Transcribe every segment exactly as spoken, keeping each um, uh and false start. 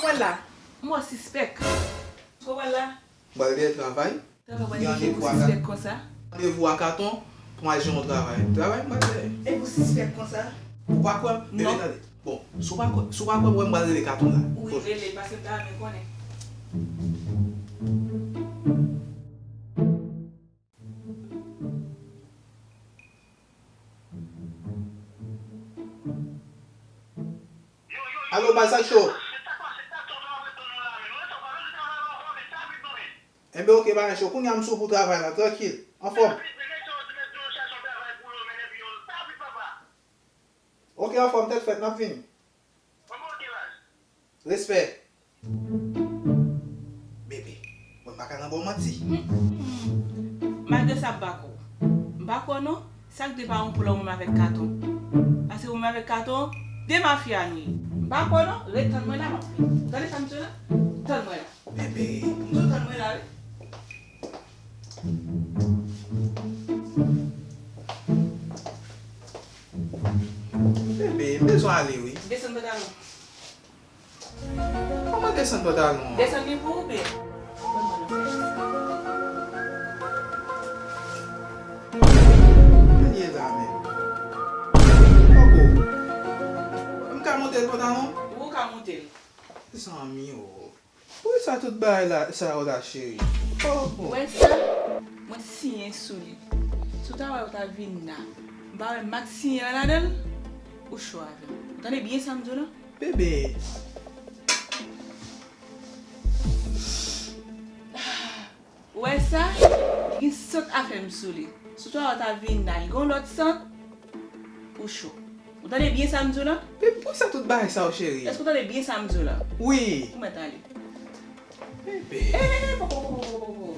Konprann la. M wè sispèk. Konprann la. M pral dèyè travay. Travay mwen gen pou sispèk konsa. Randevou a Katon pou m al jere yon travay. Travay m pral dèyè. E pou sispèk konsa? Ou pa kwè m? Bebe, tande. Bon, si w pa kwè, si w pa kwè m, m pral rele Katon la. Wi, rele, paske m ta renmen konnen. Alo, baz, sa k cho? Enben, oke, pa gen cho. Kounye a m sou pou travay la, trankil, anfòm. Oke, anfòm, tèt frèt, n ap vini. Respè. Bebe, mwen pa ka nan ba w manti. Malgre sa, m pa kwè w. M pa kwè w non. Sa k di pa yon pwoblèm ou menm avèk Katon. Paske ou menm avèk Katon, de mafya nou ye. M pa kwè w non. Ret tann mwen la, m ap vini. Ou tande sa m di w la? Tann mwen la. Bebe. M di w tann mwen la, wi. Bebe, m bezwen ale, wi. Desann pantalon. Kòman desann pantalon an? Desann li pou ou, bebe. Mwen ye la, men. Poko. M ka monte l pantalon? Ou ka monte l. Zanmi, o. Poukisa tout bagay la, sa yo la, cheri? Oh, oh. Ou wè sa? Mwen siyen sou li. Si w ta wè, ou ta vin la. M pa wè mak siyen an ladan l. Ou cho avè m. Ou tande byen sa m di w la? Bebe. Ou wè sa? Li gen sant afè m sou li. Si w ta wè, ou ta vin la. Li gen yon lòt sant. Ou cho. Ou tande byen sa m di w la? Bebe, poukisa tout bagay sa yo, cheri? Èske w tande byen sa m di w la? Wi. Ou mèt ale. Bebe. Eh, eh, eh, poko, poko, poko, poko.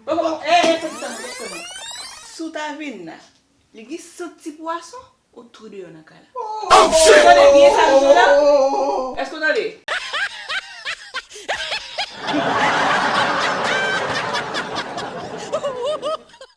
Poko, poko, eh, eh, poko, poko, poko. Si w ta vin la, li gen sant ti pwason, ou tou deyò nan kay la. Oh, shit! Ou tande byen sa m di w la? Èske w tande?